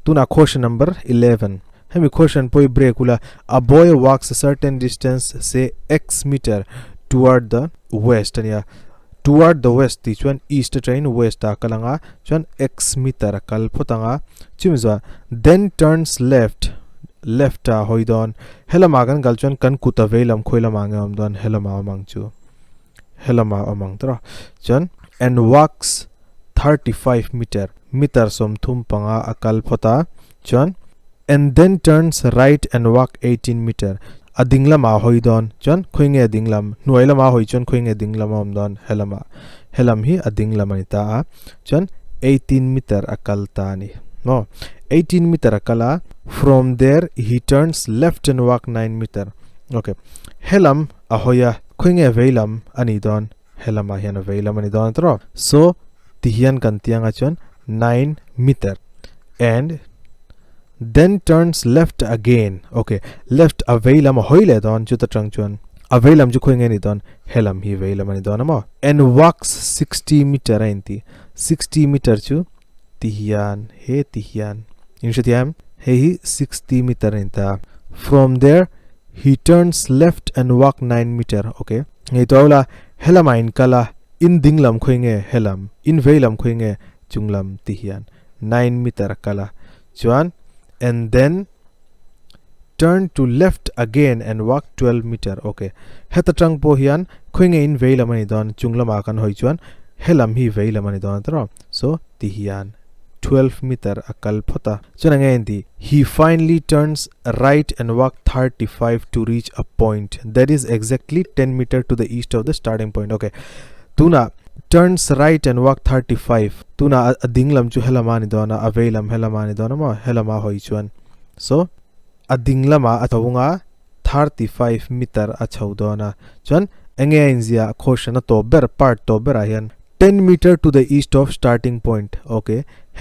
Tuna question number 11. Hemi question pawh hi break ula, a boy walks a certain distance say x meter toward the west ania. Toward the west tih chuan east atangin west ah a kal anga, chuan x meter a kal phawt anga, chumi zawh then turns left, left ah a hawi dawn. Helamah kan kal chuan kan kut a vei lam khawi lamah nge awm dawn, helamah awm ang chu. Helamah awm ang tawh a. Chuan and walks 35 meter, meter 35 a kal phawt a, chuan and then turns right and walk 18 meter, a ding lamah a hawi dawn, chuan khawi nge a ding lam, hnuai lamah a hawi chuan khawi nge ding lam a awm dawn, helamah, helam hi a ding lam a ni ta a, chuan 18 meter a kal ta a ni maw, 18 meter a kal a, from there he turns left and walk 9 meter, ok, helam a hawi a, khawi nge vei lam a nih dawn, helamah hian a vei lam a ni dawn a tawh, so ti hian kan ti anga chuan 9 meter and then turns left again ok left a vei lam a hawi leh dawn chuta tang chuan a vei lam chu khawi nge ni dawn helam hi vei lam a ni dawn a maw and walks 60 meter a inti 60 meter chu ti hian he ti hian in hre thiam hei hi 60 meter a ni ta from there he turns left and walk 9 meter ok ngei tawh ula helamah in kal a in ding lam khawi nge helam in vei lam khawi nge chung lam ti hian 9 meter a kal a chuan and then turn to left again and walk 12 meter ok heta tang pawh hian khawi nge in vei lam a ni dawn chung lamah kan hawi chuan helam hi vei lam a ni dawn tawh so ti hian 12 meter a kal phawt a chuan enge a inti he finally turns right and walk 35 to reach a point that is exactly 10 meter to the east of the starting point ok tunah turns right and walk 35 tunah a ding lam chu helama a ni dawn a a vei lam helama a ni dawn a maw helama hawi chuan so a ding lamah a tho anga 35 meter a chho dawn a chuan enge a inzia quotient a tawp ber part tawp berah hian 10 meter to the east of starting point ok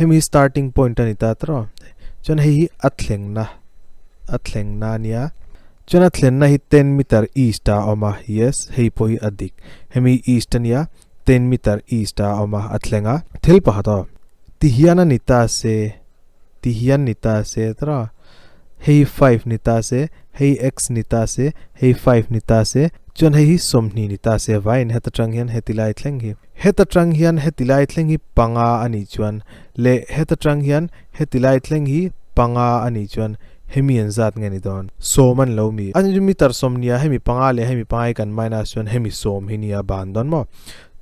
hemi starting point a ni ta tawh chuan hei hi a thlengna a thlengna a nia chuan a thlenna hi 10 meter east ah a awm a yes hei pawh hi a dik hemi east a nia 10 meter east ah a awm a a thleng a thil pakhat aw ti hian a ni ta se ti hian ni ta se tawh hei 5 ni ta se hei x ni ta se hei 5 ni ta se chuan hei hi 20 ni ta se vaiin heta tang hian heti lai thleng hi heta tang hian heti lai thleng hi panga a nih chuan leh heta tang hian heti lai thleng hi panga a nih chuan hemi an zat nge ni dawn sawm an lo mi a meter 20 ah hemi panga leh hemi panga hi kan minus chuan hemi sawm hi nia ban dawn maw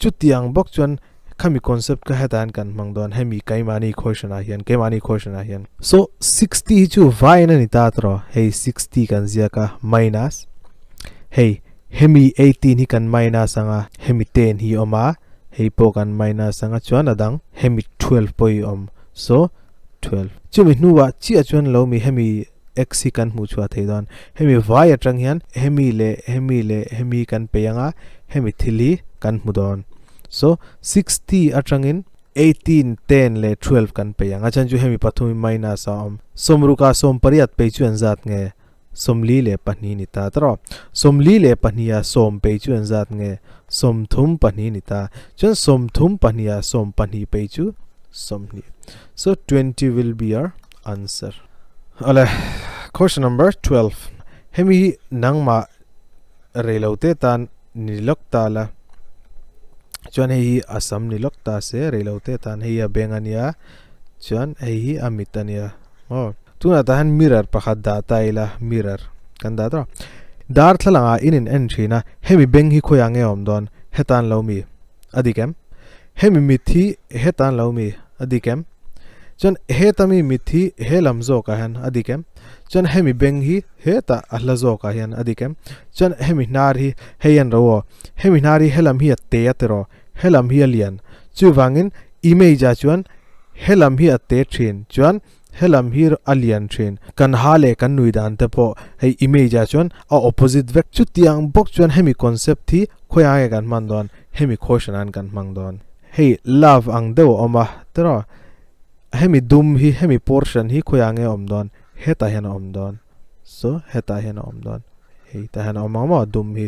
chutiang bawk chuan khami concept kha hetah hian kan hmang dawn hemi keimahni question ah hian keimahni question ah hian so 60 hi chu vain a ni ta tawh hei 60 kan ziak a minus hei hemi 18 hi kan minus anga hemi 10 hi awm a hei pawh kan minus anga chuan a dang hemi 12 pawh hi awm so 12 chumi hnuah chiah chuan lo mi hemi x hi kan hmuh chhuah thei dawn hemi vai atang hian hemi leh hemi leh hemi kan pe anga hemi thil hi kan hmu dawn so 60 atangin 18 10 leh 12 kan pe anga chuan chu hemi pathum hi minus a awm sawmruka 18 pe chu an zat nge 42 ni ta tawh 42 a sawm pe chu an zat nge 32 ni ta chuan 32 a 12 pe chu 20 so 20 will be our answer ale question number 12 hemi hi nangma reilo te tan ni lawk ta la chuan hei hi a sam ni lawk ta se reilo te tan hei a beng ania chuan hei hi a mit ania maw tunah tah hian mirror pakhat dah ta ila mirror kan dah tawh darthlalang ah in in en thin a hemi beng hi khawiah nge awm dawn hetan lo mi a dik em hemi mit hi hetan lo mi a dik em chuan heta mi mit hi he lam zawkah hian a dik em chuan hemi beng hi hetah a hla zawkah hian a dik em chuan hemi hnar hi hei an ro aw hemi hnar hi helam hi a te a tiraw helam hi a lian chuvangin image ah chuan helam hi a te thin chuan helam hi a lian thin kan ha leh kan nui dan te pawh hei image ah chuan a opposite vek chutiang bawk chuan hemi concept hi khawiah nge kan hman dawn hemi question an kan hmang dawn hei love ang deuh a awm a tiraw hemi dum hi hemi portion hi khawiah nge awm dawn hetah hian a awm dawn so hetah hian a awm dawn hei tah hian a awm ang maw dum hi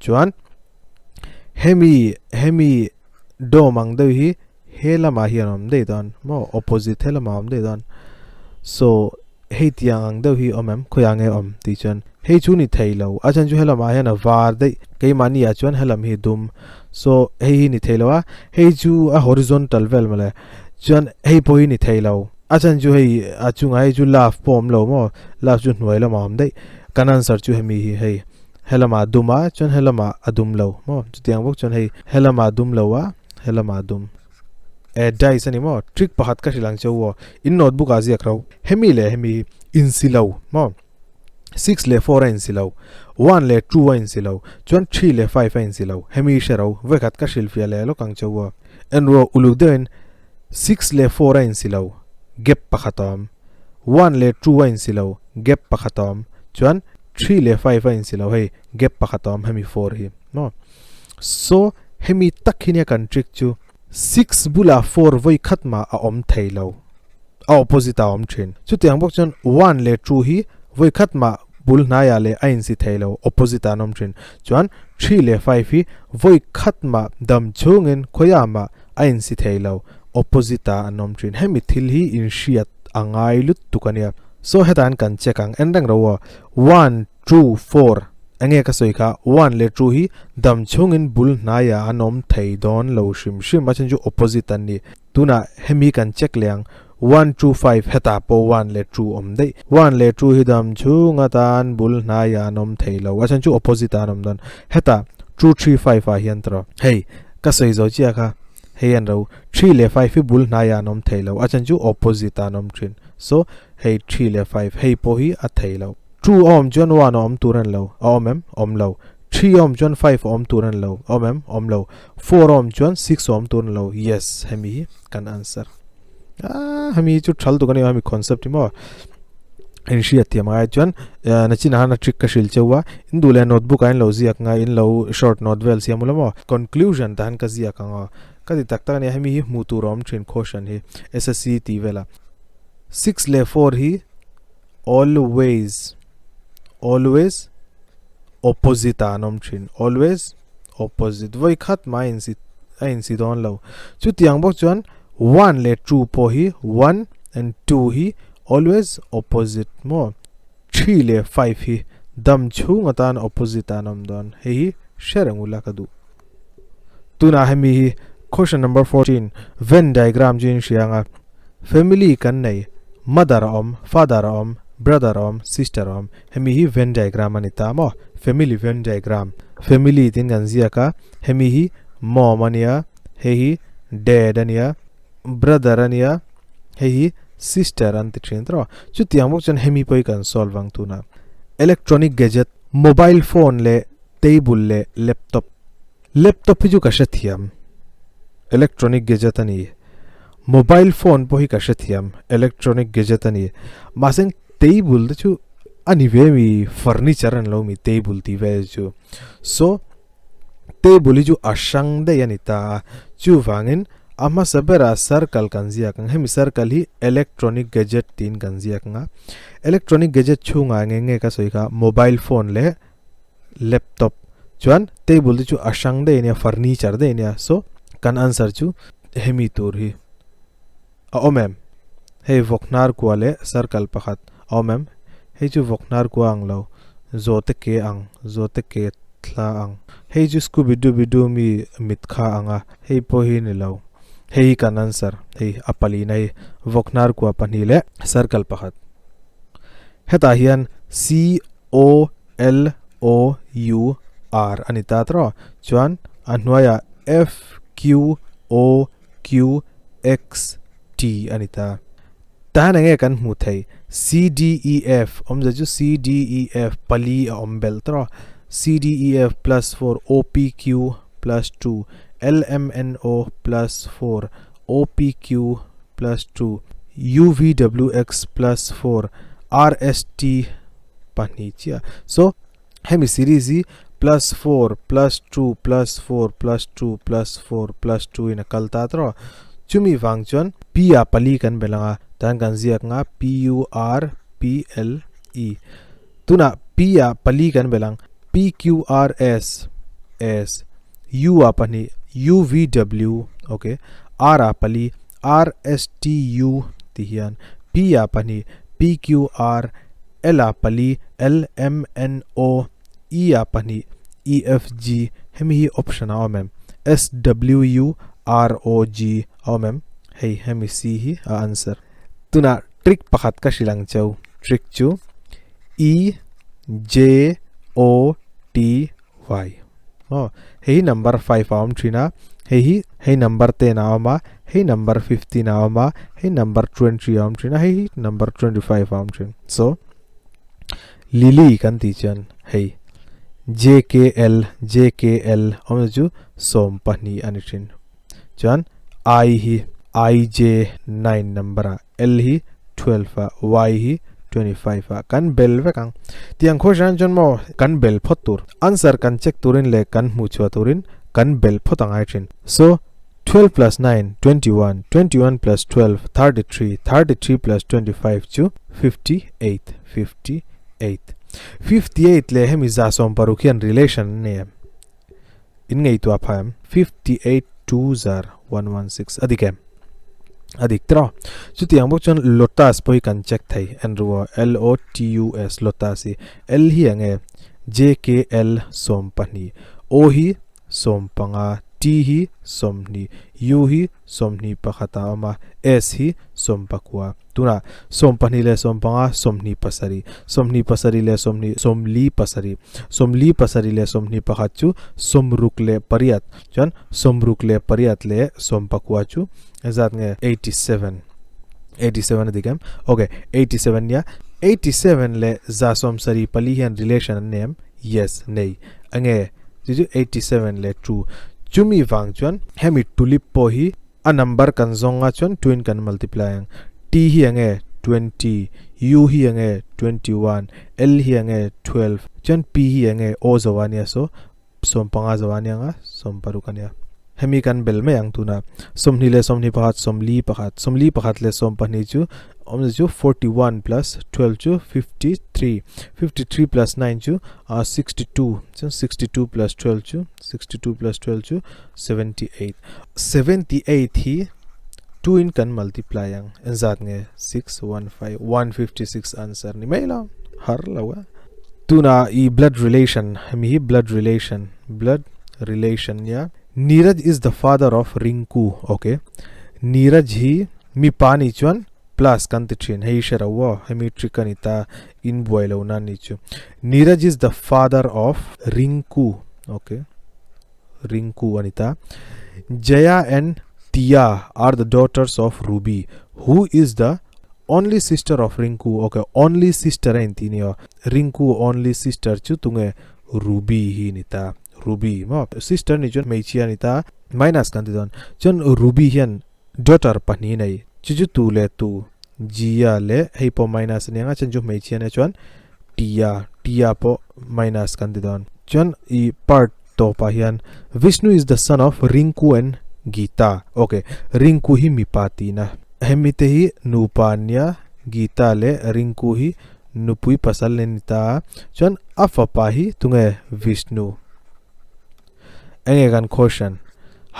chuan hemi hemi dome ang deuh hi he lamah hian a awm daih dawn maw opposite he lamah a awm daih dawn. So hei tiang ang deuh hi awm em khawiah nge awm tih chuan hei chu ni thei lo a chhan chu helamah hian a var daih keimahni ah chuan helam hi dum so hei hi ni thei lo a hei chu a horizontal vel mawle chuan hei pawh hi ni thei lo a chhan chu hei a chungah hei chu love pawh awm lo maw love chu hnuai lamah a awm daih kan answer chu hemi hi hei helamah a dum a chuan helamah a dum lo maw chutiang bawk chuan hei helamah a dum lo a helamah a dum. Eh dice ani maw trick pakhat ka hrilh ang che u aw in notebook ah ziak ro hemi leh hemi hi insi lo maw six leh four a insi lo one leh two a insi lo chuan three leh five a insi lo hemi hi hre ro vawikhat ka hrilh fiah leh lawk ang che u aw en ru aw uluk deuhin six leh four a insi lo gap pakhat a awm one leh two a insi lo gap pakhat a awm chuan three leh five a insi lo hei gap pakhat a awm hemi four hi maw. So hemi tak hi nia kan trick chu six bulah four vawi khat mah a awm thei lo a opposite ah a awm thin chutiang bawk chuan one leh two hi vawi khat mah bul hnaiah leh a insi thei lo opposite ah an awm thin chuan three leh five hi vawi khat mah dam chhungin khawiah mah a insi thei lo opposite ah an awm thin hemi thil hi inhriat a ngai lutuk a nia so hetah hian kan check ang en reng ro aw one two four Enge ka sawi kha one leh two hi dam chhungin bul hnaiah an awm thei dawn lo hrim hrim a chhan chu opposite an ni. Tunah hemi kan check leh ang one two five hetah pawh one leh two awm daih. One leh two hi dam chhung atan bul hnaiah an awm thei lo a chhan chu opposite ah an awm dawn. Hetah two three five ah hian tawh hei ka sawi zo chiah kha hei an ro three leh five hi bul hnaiah an awm thei lo a chhan chu opposite ah an awm thin. So hei three leh five hei pawh hi a thei lo. Two a awm chuan one a awm tur a ni lo, a awm em? Awm lo. Three a awm chuan five a awm tur a ni lo, a awm em? Awm lo. Four a awm chuan six a awm tur a ni lo. Yes, hemi hi kan answer. Ah, hemi hi chu thal tuk a ni hemi concept hi maw. In hriat thiam angai chuan nachin ah khan a trick ka hrilh cheu a, in duh leh notebook ah in lo ziak ngai, in lo short note vel siam ula maw. Conclusion tah hian ka ziak ang aw. Ka ti tak tak a nia, hemi hi hmuh tur a awm thin quotient hi SSC tih velah. Six leh four hi always always opposite ah an awm thin always opposite vawi khat mah a insi a insi dawn lo chutiang bawk chuan one leh two pawh hi one and two hi always opposite maw three leh five hi dam chhung atan opposite ah an awm dawn hei hi hre reng ula ka duh tunah hemi hi question number 14 Venn diagram chu in hria ang a family kan nei mother a awm father a awm brother a awm sister a awm hemi hi Venn diagram a ni ta maw family Venn diagram family tin kan ziak a hemi hi mom a nia hei hi dad a nia brother a nia hei hi sister an ti thin tawh chutiang bawk chuan hemi pawh hi kan solve ang tunah electronic gadget mobile phone leh Table leh laptop. Laptop hi chu ka hrethiam. Electronic gadget a ni. Mobile phone pawh hi ka hrethiam. Electronic gadget a ni. Mahse table te chu a ni ve mi furniture an lo mi table tih vel chu. So table hi chu a hrang daih a ni ta a. Chuvangin a hmasa berah circle kan ziak ang. Hemi circle hi electronic gadget tiin kan ziak ang a. Electronic gadget chhungah nge nge ka sawi kha mobile phone leh laptop chuan table te chu a hrang daih ania furniture daih ania so kan answer chu hemi tur hi a awm em hei vawk hnar kua leh circle pakhat a awm em hei chu vawk hnar kua ang lo zawhte ke ang zawhte ke thla ang hei chu scooby dooby doo mi mit kha ang a hei pawh hi ni lo hei hi kan answer hei a palina hi vawk hnar kua pahnih leh circle pakhat hetah hian c O L O U R a ni ta tawh chuan a hnuaiah F Q O Q X T a ni ta. Tan enge kan hmuh thei C D E F awmzia chu C D E F pali a awm belh tawh C D E F plus 4 O P Q plus 2 L M N O plus 4 O P Q plus 2 U V W X plus 4 R S T pahnih chiah so hemi series hi plus 4 plus 2 plus 4 plus 2 plus 4 plus 2 in a kal ta tawh chumi vang chuan p ah pali kan belh anga tan kan ziak anga p u r p l e tunah p ah pali kan belh ang p q r s s u ah pahnih u v w okay r ah pali r s t u ti hian. P ah pahnih P Q R L ah pali L M N O E ah pahnih E F G hemi hi option a awm em? S W U R O G a awm em? Hei hemi C hi a answer. Tunah trick pakhat ka hrilh ang cheu. Trick chu E J O T Y. Maw hei hi number 5 a awm thin a, hei hi hei number 10 a awm a, hei number 15 a awm a, hei number 20 a awm thin a, hei hi number 25 a awm thin. So Lily kan tih chuan hei JKL JKL awmna chu 12 a ni thin. Chuan I hi IJ 9 number ah L hi 12 ah Y hi 25 ah kan bel vek ang. Tiang question chuan maw kan bel phawt tur. Answer kan check turin leh kan hmuh chhuah turin kan bel phawt angai thin. So 12 plus 9 21, 21 plus 12 33, 33 plus 25 chu 58, 58. 58 leh hemi 160 hian relation an nei em? In ngaihtuah phah em? 58 2 zar 116 a dik em? A dik tawh. Chutiang bawk chuan lotus pawh hi kan check thei en ru aw L O T U S lotus hi L hi eng nge J K L 12 O hi 15 T hi 20 U hi 21 a awm a S hi 19 Tunah 12 leh 15, 27, 27 leh 20, 47, 47 leh 21 chu 68, chuan 68 leh 19 chu engzat nge 87, 87 a dik em? Ok, 87 nia, 87 leh 174 hian relation an nei em? Yes, nei. Enge chu chu 87 leh 2. Chumi vang chuan hemi tulip pawh hi A number kan zawng a chuan 2 in kan multiply ang. T hi enge 20, U hi enge 21, L hi enge 12, chuan P hi enge O zo a nia so 15 zo a nia anga 16 a nia. Hemi kan bel mai ang tuna 20 leh 21, 41, 41 leh 12 chu awmze chu 41 plus 12 chu 53, 53 plus 9 chu 62, chuan 62 plus 12 chu 62 plus 12 chu 78. 78 hi 2 in kan multiply ang engzat nge 615 156 answer ni mai lo har lo a tuna i blood relation hemi hi blood relation blood relation nia Neeraj is the father of Rinku okay Neeraj hi mi pa ni chuan plus kan ti thin hei hre ro aw hemi trick ani ta in buai lo na ni chu Neeraj is the father of Rinku okay Rinku ani ta. Jaya and Tia are the daughters of Ruby, who is the only sister of Rinku. Okay, only sister a inti nia. Rinku only sister chu tunge Ruby hi ni ta. Ruby maw sister ni chuan hmeichhia ni ta. Minus kan ti dawn. Chuan Ruby hian daughter pahnih nei. Chu chu tu leh tu Jia leh hei pawh minus a nia nga chuan chu hmeichhia nia chuan Tia, Tia pawh minus kan ti dawn. Chuan i part tawpah hian Vishnu is the son of Rinku and Geeta. Ok, Rinku hi mipa tihna. Hemi te hi nupa an nia, Geeta leh Rinku hi nupui pasal an ni ta a. Chuan a fapa hi tunge Vishnu? Enge kan question?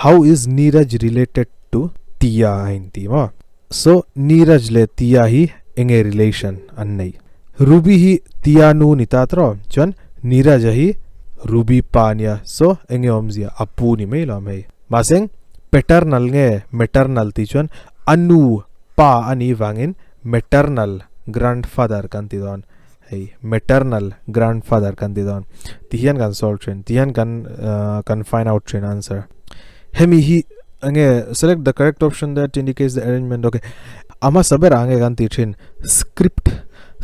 How is Neeraj related to Tia a inti maw? So Neeraj leh Tia hi enge relation an nei? Ruby hi Tia nu ni ta tawh chuan Neeraj a hi Ruby pa ania so enge awmzia a pu ni mai lo hei. Mahse paternal nge maternal tih chuan a nu pa a nih vangin maternal grandfather kan ti dawn hei maternal grandfather kan ti dawn ti hian kan solve thin ti hian kan kan find out thin answer hemi hi enge select the correct option that indicates the arrangement okay a hmasa berah enge kan tih thin script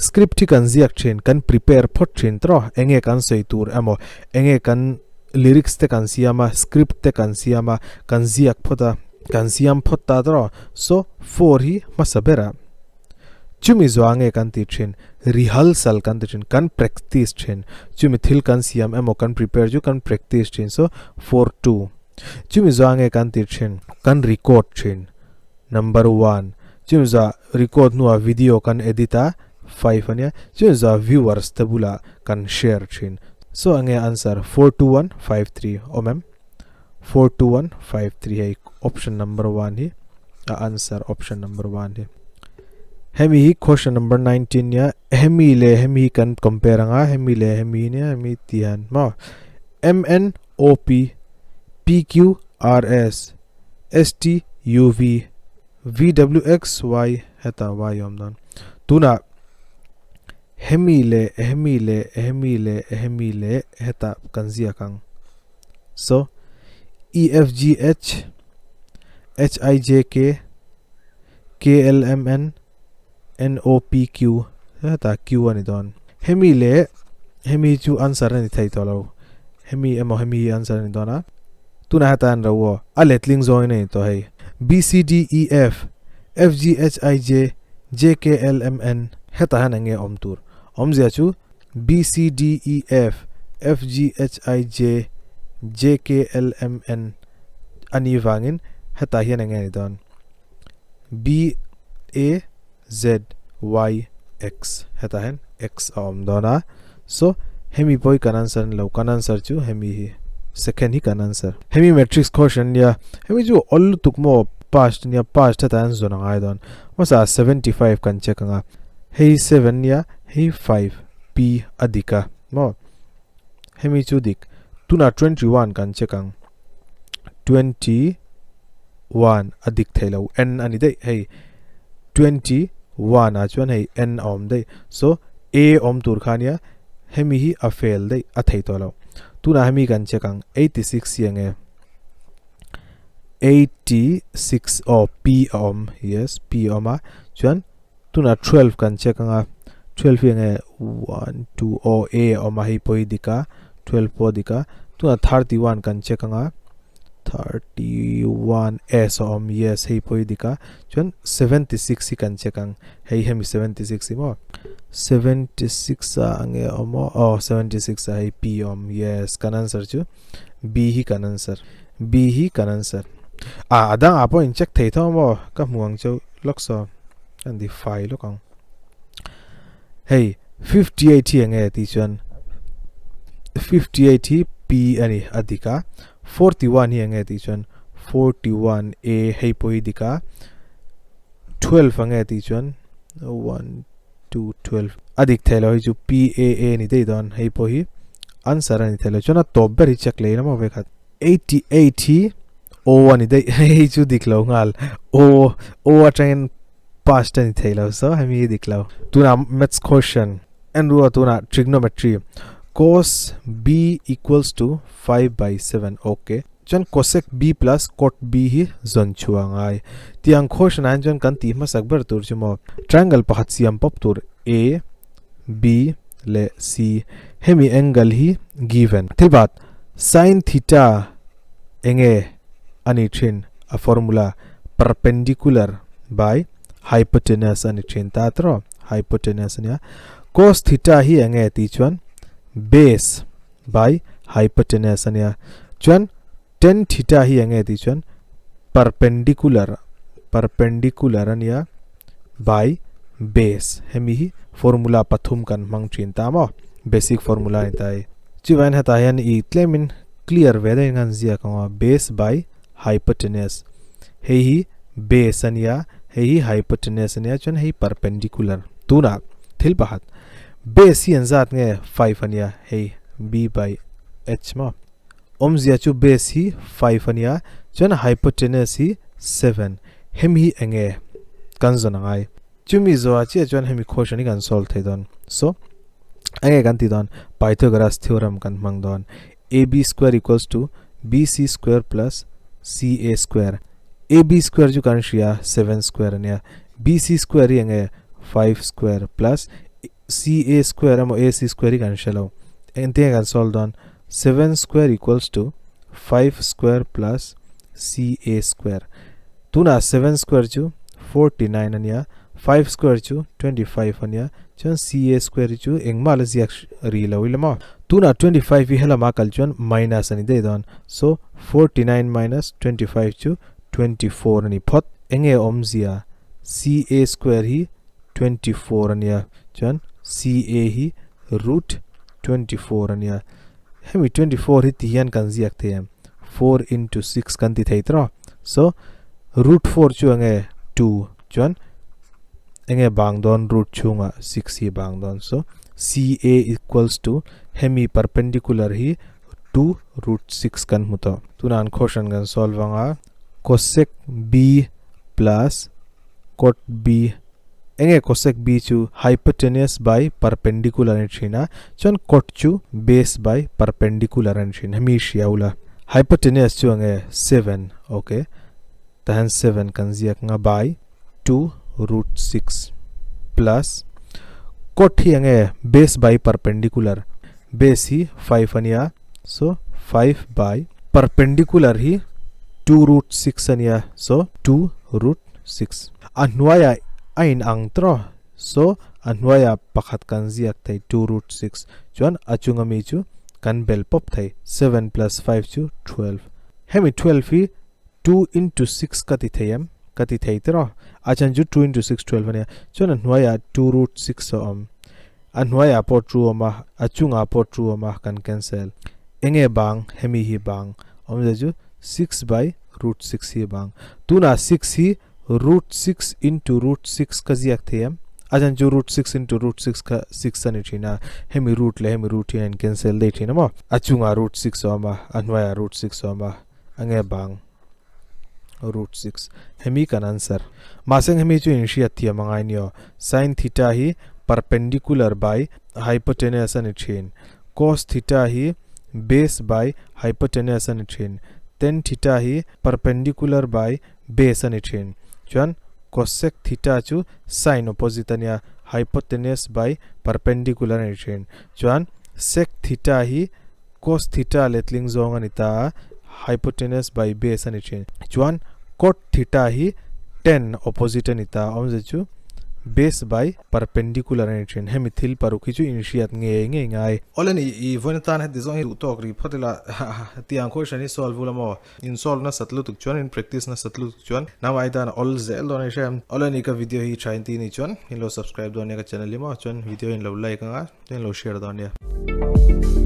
script hi kan ziak thin kan prepare phawt thin tawh enge kan sawi tur emaw enge kan lyrics te kan siam a script te kan siam a kan ziak phawt a kan siam phawt ta tawh so four hi hmasa berah Chumi zua nge kan ti thin? Rehearsal kan ti thin, kan practice thin. Chumi thil kan siam emaw kan prepare chu kan practice thin. So, 4 2. Chumi zua nge kan ti thin? Kan record thin. Number 1. Chumi zua record hnuah video kan edit a, 5 ania. Chumi zua viewers te bulah kan share thin. So, enge answer? 4 2 1 5 3. Awm em? 4 2 1 5 3 hei option number 1 hi a answer option number 1 hi. Hemi hi question number 19 nia hemi leh hemi hi kan compare anga hemi leh hemi nia hemi ti hian maw M N O P P Q R S S T U V V W X Y heta Y awm dawn tunah hemi leh hemi leh hemi leh hemi leh heta kan ziak ang so E F G H H I J K K L M N N O P Q heta Q a ni dawn hemi leh hemi chu answer a ni thei tawh lo hemi emaw hemi hi answer a ni dawn a tunah heta an ro aw a letling zawngin a ni tawh hei B C D E F F G H I J J K L M N hetah hian eng nge awm tur awmzia chu B C D E F F G H I J J K L M N a nih vangin hetah hian eng nge a ni dawn B A Z Y X hetah hian X a awm dawn a so hemi pawh hi kan answer a ni lo kan answer chu hemi hi second hi kan answer hemi matrix question nia hemi chu awl lutuk maw past nia past hetah hian zawn a ngai dawn hmasa 75 kan check anga hei 7 nia hei 5 P a dik a maw hemi chu dik tunah 21 kan check ang 21 a dik thei lo n a ni daih hei 21 ah chuan hei n a awm daih so a awm tur kha nia hemi hi a fail daih a thei tawh lo tunah hemi kan check ang 86 hi enge 86 aw p a awm yes p a awm a chuan tunah 12 kan check anga 12 hi enge 1 2 aw a a awm a hei pawh hi dik a 12 pawh a dik a tunah 31 kan check anga 31 s a awm yes hei pawh hi dik a chuan 76 hi kan check ang hei hemi 76 hi maw 76 a enge a awm aw aw 76 a hei p a awm yes kan answer chu b hi kan answer b hi kan answer a a dangah pawh in check thei tho maw ka hmu ang cheu lawk saw kan ti fai lawk ang hei 58 hi enge tih chuan 58 hi p a ni a dik a 41 hi enge tih chuan 41 a hei pawh hi dik a 12 enge tih chuan 1 2 12 a dik thei lo hei chu p a a ni daih dawn hei pawh hi answer a ni thei lo chuan a tawp ber hi check leh ila maw vekhat 88 hi o a ni daih hei chu dik lo nghal o o atangin past a ni thei lo so hemi hi dik lo tunah maths question en rua tunah trigonometry cos b equals to 5 by 7 okay chuan cosec b plus cot b hi zawn chhuah ngai tiang question ah hian chuan kan tih hmasak ber tur chu maw triangle pakhat siam pawp tur a b leh c hemi angle hi given thil bat sin theta enge a ni thin a formula perpendicular by hypotenuse a ni thin ta tawh hypotenuse ania cos theta hi enge tih chuan base by hypotenuse ania chuan tan theta hi enge tih chuan perpendicular perpendicular ania by base hemi hi formula pathum kan hmang thin ta maw basic formula a ni ta hei chuvain hetah hian ih tlemin clear ve deuhin khan ziak ang aw base by hypotenuse hei hi base a nia hei hi hypotenuse a nia chuan hei perpendicular tunah thil pakhat base hi an zat nge 5 a nia hei b by h maw awmzia chu base hi 5 a nia chuan hypotenuse hi 7 hemi hi eng nge kan zawn a ngai chumi zawhah chiah chuan hemi question hi kan solve thei dawn so eng nge kan tih dawn Pythagoras theorem kan hmang dawn ab square equals to bc square plus ca square ab square chu kan hria 7 square a nia bc square hi eng nge 5 square plus ca square emaw ac square hi kan hre lo engtin nge kan solve dawn 7 square equals to 5 square plus ca square tunah 7 square chu 49 a nia 5 square chu 25 a nia chuan ca square hi chu engmah la ziak ri lo ila maw tunah 25 hi helama kal chuan minus a ni daih dawn so 49 minus 25 chu 24 a ni phawt enge awmzia ca square hi 24 a nia chuan ca hi root 24 a nia hemi 24 hi ti hian kan ziak thei em 4 into 6 kan ti thei tawh so root 4 chu enge 2 chuan Enge bang dawn root chhungah 6 hi bang dawn. So CA equals to hemi perpendicular hi 2 root 6 kan hmu tawh. Tunah an quotient kan solve anga cosec B plus cot B enge cosec B chu hypotenuse by perpendicular a ni thin a, chuan cot chu base by perpendicular a ni thin. Hemi hria ula hypotenuse chu enge 7 okay tahan 7 kan ziak nga by 2 root 6 plus cot hi enge base by perpendicular base hi 5 ania so 5 by perpendicular hi 2 root 6 ania so 2 root 6 a hnuaiah a in ang tawh so a hnuaiah pakhat kan ziak thei 2 root 6 chuan a chunga mi chu kan bel pawp thei 7 plus 5 chu 12 hemi 12 hi 2 into 6 ka ti thei em ka ti thei tawh a chan chu 2 into 6 12 ania chuan a hnuaiah 2 root 6 a awm A hnuaiah pawh true awm a, a chungah pawh true awm a, kan cancel. Enge bang? Hemi hi bang. Awmzia chu 6 by root 6 hi bang. Tunah 6 hi root 6 into root 6 ka ziak thei em? A chan chu root 6 into root 6 kha 6 a ni thin a, hemi root leh hemi root hi a in cancel daih thin a maw? A chungah root 6 a awm a, a hnuaiah root 6 a awm a, enge bang? Root 6. Hemi kan answer. Mahse hemi chu in hriat thiam angai ni aw. Sin theta hi perpendicular by hypotenuse a ni thin. Cos theta hi base by hypotenuse a ni thin. Tan theta hi perpendicular by base a ni thin. Chuan cosec theta chu sin opposite a nia, hypotenuse by perpendicular a ni thin. Chuan sec theta hi Cos theta letling zawng a ni ta a, hypotenuse by base a ni thin. Chuan cot theta hi tan opposite a ni ta a, awmzia chu base by perpendicular a ni thin. Hemi thil paruk hi chu inhriat ngei ngei ngai. Awle ni, i vawiin atan heti zawng hi duh tawk ri phawt ila, tiang khawi hran hi solve ula maw? In solve nasat lutuk chuan, in practice nasat lutuk chuan nau ai dan a awl zel dawn a ni hrem. Awle ni, ka video hi tha in ti ni chuan in lo subscribe dawn nia ka channel hi maw? Chuan video in lo like anga, chuan in lo share dawn nia.